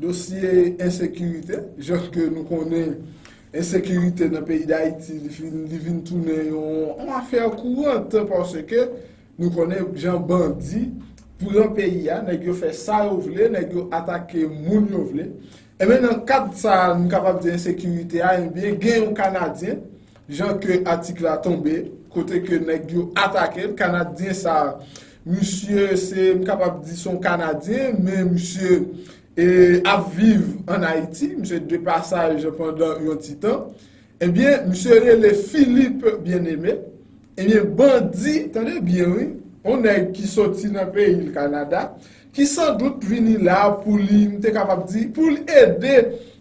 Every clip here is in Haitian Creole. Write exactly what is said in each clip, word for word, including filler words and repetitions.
Dosye ensekirite, jan ke nou konnen, ensekirite nan peyi Dayiti, li vin, li vin tounen yon, yon afè kourant, paske nou konnen jan bandi pran peyi a, nèg yo fè sa yo vle, nèg yo atake moun yo vle. Ebyen, nan kad sa, nou kapab di ensekirite a, ebyen, gen yon Kanadyen, jan ke atik la tonbe, kote ke nèg yo atake l, Kanadyen sa, misye se, m kapab di se yon Kanadyen, men misye, e, ap viv ann Ayiti, misye de pasaj pandan yon ti tan. Ebyen, misye rele Philippe Bien-Aimé. Ebyen, bandi, tande byen wi, yon nèg ki soti nan peyi l Kanada, ki sandout vini la pou li, m te kapab di, pou l ede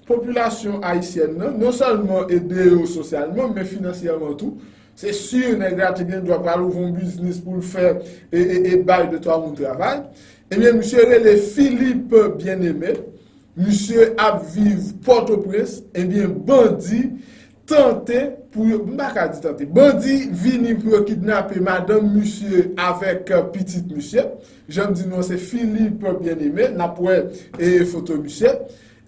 popilasyon ayisyèn nan, non sèlman ede yo sosyalman, men finansyèman tou. Se si nèg la te gen dwa pral ouvri yon biznis pou l fè e, e, e bay de twa moun travay. Ebyen, misye rele Philippe Bien-Aimé. Misye ap viv Pòtoprens. Ebyen, bandi tante pou yo, m pa ka di tante, bandi vini pou yo kidnape madanm misye avèk, euh, pitit misye. Jan m di nou an, se Philippe Bien-Aimé, n ap wè, e, foto misye.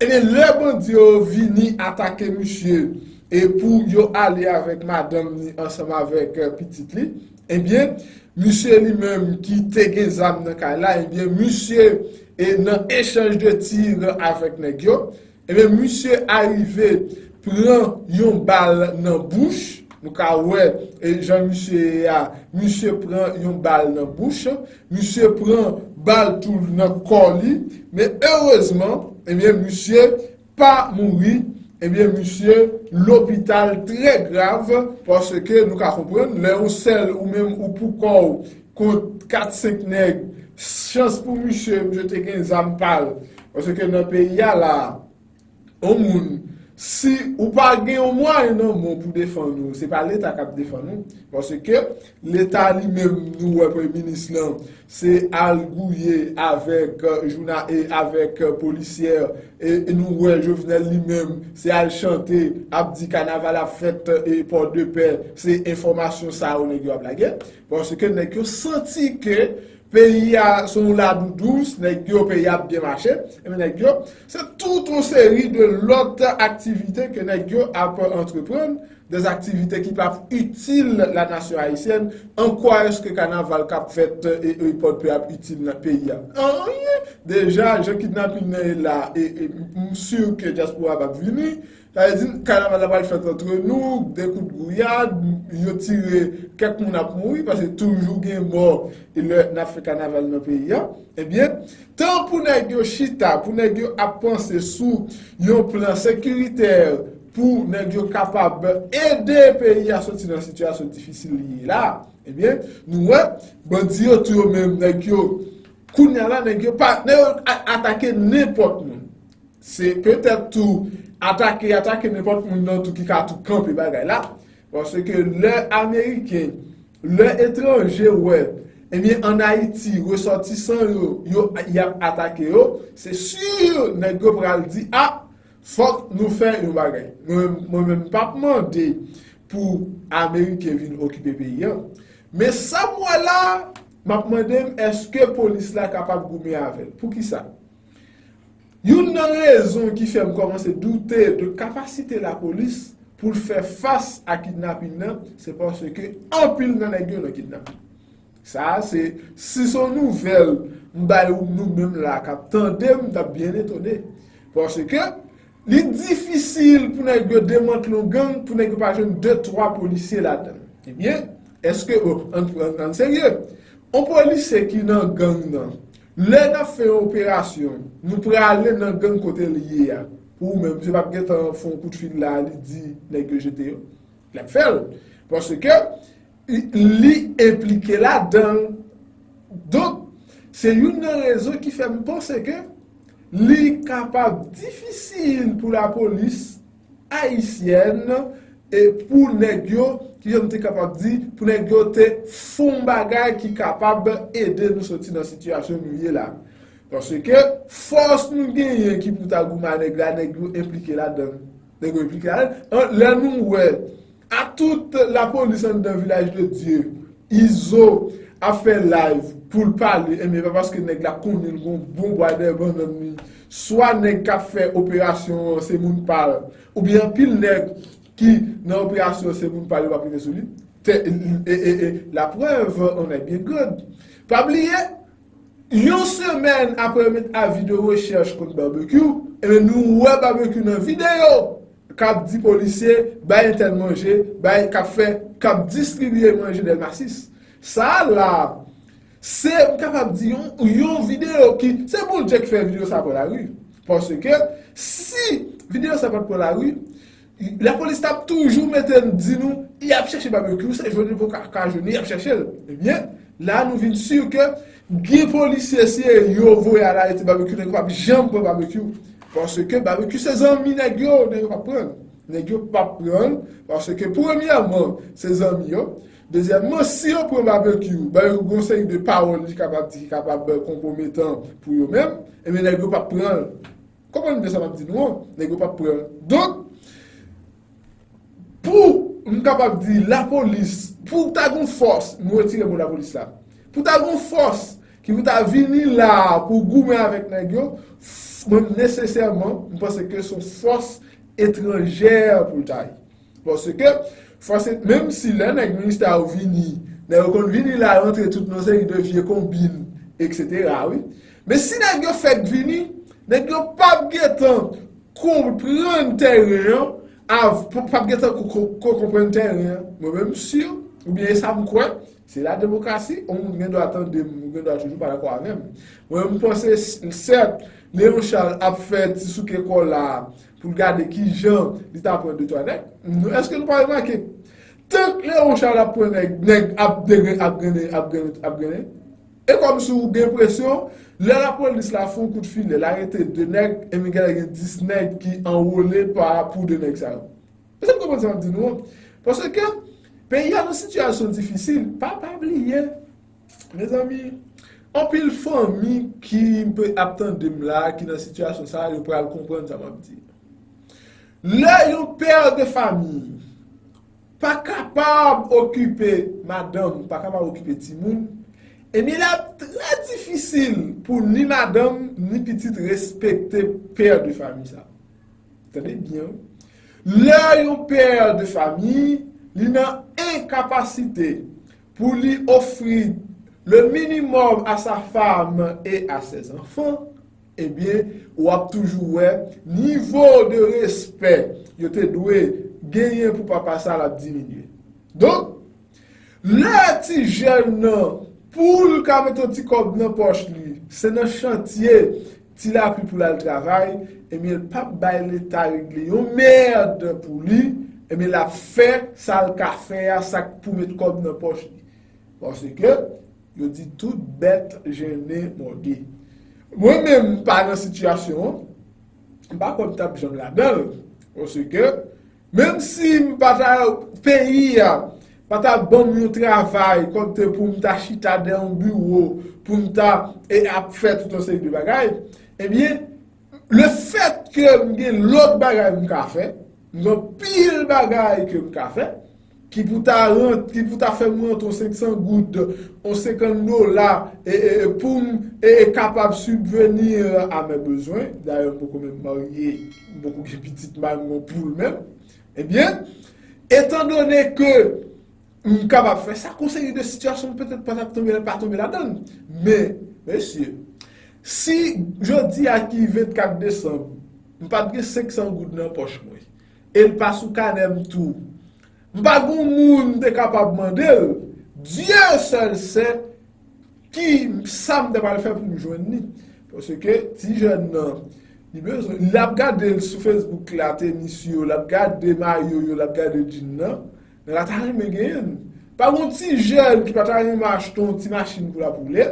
Ebyen, lè bandi yo vini atake misye, e, pou yo ale avèk madanm li ansanm avèk, euh, pitit li, ebyen, misye li menm ki te gen zam nan kay la, ebyen, misye, e, nan echanj de tir avèk nèg yo, ebyen, misye arive pran yon bal nan bouch. Nou ka wè, e, jan misye ye a, misye pran yon bal nan bouch. Misye pran bal tou nan kò li. Men erezman, ebyen, misye pa mouri. Ebyen, misye lopital trè grav, paske nou ka konprann, lè yon sèl ou menm ou pou kò w kont kat senk nèg, chans pou misye, misye te gen zam pa l. Paske nan peyi a la, yon moun, si ou pa gen yon mwayen nan men w pou defann ou, se pa Leta k ap defann ou. Paske Leta li menm, nou wè Premye Minis lan, se al gouye avèk, euh, jouna-, e avèk, euh, polisyè, e, e nou wè Jovenel li menm, se al chante, ap di kanaval ap fèt, e Pòdepè, se enfòmasyon sa yo nèg yo ap lage. Paske nèg yo santi ke peyi a se yon ladoudous, nèg yo, peyi a ap byen mache, ebyen nèg yo, se tout yon seri de lòt aktivite ke nèg yo ap antreprann, des activités ki p ap itil la nation haïtienne. An kwa èske kanaval k ap fèt, e, e, Pòdpè ap itil nan peyi a? Anyen. Deja, jan kidnaping nan ye la, e, e, m si ke dyaspora p ap vini. Sa vle di, kanaval la pral fèt antre nou, de kout gouyad, yo tire, kèk moun ap mouri, paske toujou gen mò, e lè n ap fè kanaval nan peyi a. Ebyen, tan pou nèg yo chita, pou nèg yo ap panse sou yon plan sekiritè, pou nèg yo kapab ede peyi a soti nan sitiyasyon difisil li ye la, ebyen, nou wè, bandi yo tou yo menm, nèg yo, kounye a la, nèg yo pa, nèg yo a-, atake nenpòt moun. Se petèt tou atake, atake nenpòt moun nan tou ki ka tou kanpe bagay la. Paske lè Ameriken, lè etranje wè, ebyen, ann Ayiti, resòtisan yo, yo, y ap atake yo, se si nèg yo pral di, a, fòk nou fè yon bagay. Mwen, mwen menm, m p ap mande pou Ameriken vin okipe peyi a. Men sa m wè la, m ap mande m, èske polis la kapab goumen avè l? Poukisa? Youn nan rezon ki fè m kòmanse doute de kapasite lapolis pou l fè fas a kidnapin nan, se paske anpil nan nèg yo nan kidnapin. Sa a, se, si se yon nouvèl m bay ou, nou menm la k ap tande m, n ap byen etone. Paske li difisil pou nèg yo demantle yon gang, pou nèg yo pa jwenn de, twa polisye ladan l. Ebyen, èske, bon, ann, ann, ann serye. Yon polisye ki nan gang nan, lè n ap fè yon operasyon, nou prale nan gang kote l ye a. Pou ou menm, misye p ap gentan fè yon kout fil la, li di nèg yo jete yo. L ap fè l. Paske li, li enplike ladan l. Donk, se youn nan rezon ki fè m panse ke li kapab difisil pou lapolis ayisyèn, e pou nèg yo, ki jan m te kapab di, pou nèg yo te fè yon bagay ki kapab ede nou soti nan sitiyasyon nou ye la. Paske fòs nou genyen ki pou ta goumen a nèg la, nèg yo enplike ladan l. Nèg yo enplike ladan l. An, lè nou wè, a tout lapolis anndan Vilaj de Dye, Izo ap fè live pou l pale, enben, pa paske nèg la konnen l gon bon bwa dèyè bannann li swa nèg k ap fè operasyon an se moun pa l, oubyen anpil nèg ki nan operasyon an se moun pa l, yo p ap rive sou li. Te- e- e- e- La preuve en est bien grande. Pa bliye, yon semèn apre yo met avi de rechèch kont Barbecue, ebyen nou wè Barbecue nan videyo k ap di polisye bay entèl manje, bay k ap fè, k ap distribiye manje Dèlma sis. Sa a la, se, m kapab di, yon, yon videyo ki, se Bondye ki fè videyo sa pran lari. Paske si videyo sa pa t pran lari, lapolis t ap toujou mete n di nou, y ap chèche Barbecue, se jwenn li poko ka, ka jwenn li, y ap chèche l. Ebyen, la nou vin si ke gen polisye se yo voye al arete Barbecue, nèg yo p ap janm pran Barbecue. Paske Barbecue se zanmi nèg yo, nèg yo p ap pran l. Nèg yo p ap pran l, paske premyèman, se zanmi yo. Dezyèmman, si yo pran Barbecue, Barbecue gen yon seri de pawòl li kapab di ki kapab konpwometan pou yo menm, ebyen nèg yo p ap pran l. Konprann byen sa m ap di nou an, nèg yo p ap pran l. Donk, pou m kapab di lapolis, pou ta gen fòs, m retire mo lapolis la. Pou ta gen fòs ki pou ta vini la pou goumen avèk nèg yo, f- mwen nesesèman, m panse ke se yon fòs etranjè pou l ta ye. Paske, fòse, menm si lè nèg ministè yo vini, nèg yo konn vini la, yo antre tout nan seri de vye konbin, etsetera, wi. Men si nèg yo fèk vini, nèg yo p ap gentan konprann tèren an, av- p- p ap gentan ko- ko- ko- konprann tèren an. Mwen menm m si, oubyen e sa m kwè, se la demokrasi, yon moun gen dwa tande m, ou gen dwa toujou pa dakò avè m. Mwen menm m panse, s- sèt, Leon Charles ap fè ti souke kò la pou l gade kijan li ta pran de twa nèg. Nou, èske nou pa remake? Tank Leon Charles ap pran nèg, nèg ap degre, ap grennen, ap grennen, ap grennen. E kòmsi ou gen enpresyon, lè lapolis la fè yon kout filè, l arete de nèg, e men genlè gen dis nèg ki anwole pa pou de nèg sa yo. Èske nou konprann sa m ap di nou an? Paske peyi a nan sitiyasyon difisil, pa pa bliye, mezanmi, anpil fanmi ki pe- ap tande m la, ki nan sitiyasyon sa, yo pral konprann sa m ap di. Lè yon pè de fami pa kapab okipe madanm, pa kapab okipe timoun, ebyen, l ap trè difisil pou ni madanm, ni pitit respekte pè de fami sa. Tande byen, wi. Lè yon pè de fami, li nan enkapasite pou li ofri le minimum à sa femme et à ses enfants, ebyen, w ap toujou wè nivo de respè yo te dwe genyen pou papa sa l ap diminye. Donk, lè ti jèn nan, pou l ka mete yon ti kòb nan pòch li, se nan chantye ti lapli pou l al travay, ebyen, l p ap bay Leta regle yon mèd pou li, ebyen, l ap fè sa l ka fè a, sa k pou met kòb nan pòch li. Paske yo di tout bèt jennen mòde. Mwen menm, m pa nan sitiyasyon an, m pa kwè m t ap janm ladan l. Paske, menm si m pa ta, peyi a pa ta ban m yon travay, kòm te pou m ta chita dèyè yon biwo, pou m ta, e, ap fè tout yon seri de bagay, ebyen, lefètke m gen lòt bagay m ka fè, m gen anpil bagay ke m ka fè, ki pou ta rant, ki pou ta fè m rantre yon senk san goud, yon senkant dola, e, e, e pou m, e, e kapab subvenir à mes besoins. Dayè, m poko menm marye, m poko gen pitit, m pa menm gen poul menm. Ebyen, etandone ke m kapab fè sa, gon seri de sitiyasyon m petèt pa t ap tonbe, pa tonbe ladan l. Men, mesye, si jodi a ki vennkat desanm, m pa t gen senk san goud nan pòch mwen, e l pa sou kanè m tou, m pa gon moun m te kapab mande l, Dieu seul sait ki sa m ta pral fè pou m jwenn li. Paske ti jèn nan, li bezwen, l ap gade l sou Facebook la, tenis yo, l ap gade mayo yo, l ap gade djin nan, nan la ta renmen genyen l. Pa gon ti jèn ki pa ta renmen achte yon ti machin pou l ap woule.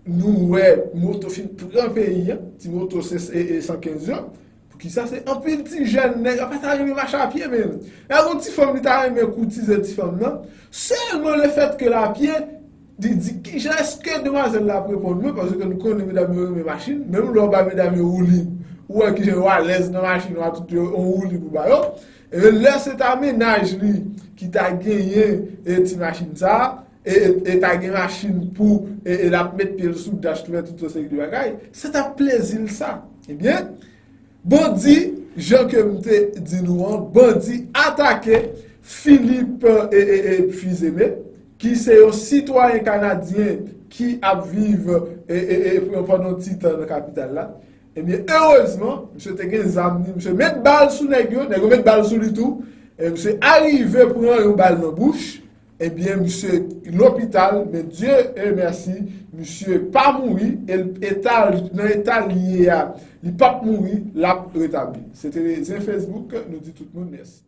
Nou wè moto fin pran peyi a, ti moto se, e, e san kenz yo. Poukisa se anpil ti jèn nèg pa ta renmen mache a pye menm? Lè gon ti fanm li ta renmen koutize ti fanm nan, sèlman lefètke l a pye, li di kijan èske demwazèl la ap reponn mwen, paske nou konnen medam yo renmen machin, menm lè w ba medam yo woulib, ou wè kijan yo alèz nan machin yo, a tout yo, yon woulib ou ba yo. E lè se ta mennaj li ki ta genyen, e, ti machin sa a, e, e, e ta gen machin pou, e, e l ap met pye l sou dach, tou fè tout yon seri de bagay, se t ap plezi l sa. Ebyen, bandi, jan ke m te di nou an, bandi atake Philippe e, e, e Fils-Aimé, ki se yon sitwayen kanadyen ki ap viv e, e, e, pandan yon ti tan nan kapital la. Ebyen, erezman, misye te gen zam li, misye met bal sou nèg yo, nèg yo met bal sou li tou, e misye arive pran yon bal nan bouch, ebyen, misye lopital, men Dye e mèsi, misye pa mouri, e l eta, nan eta l ye a, li p ap mouri, l ap retabli. Se te rezen Facebook, nou di tout moun mèsi.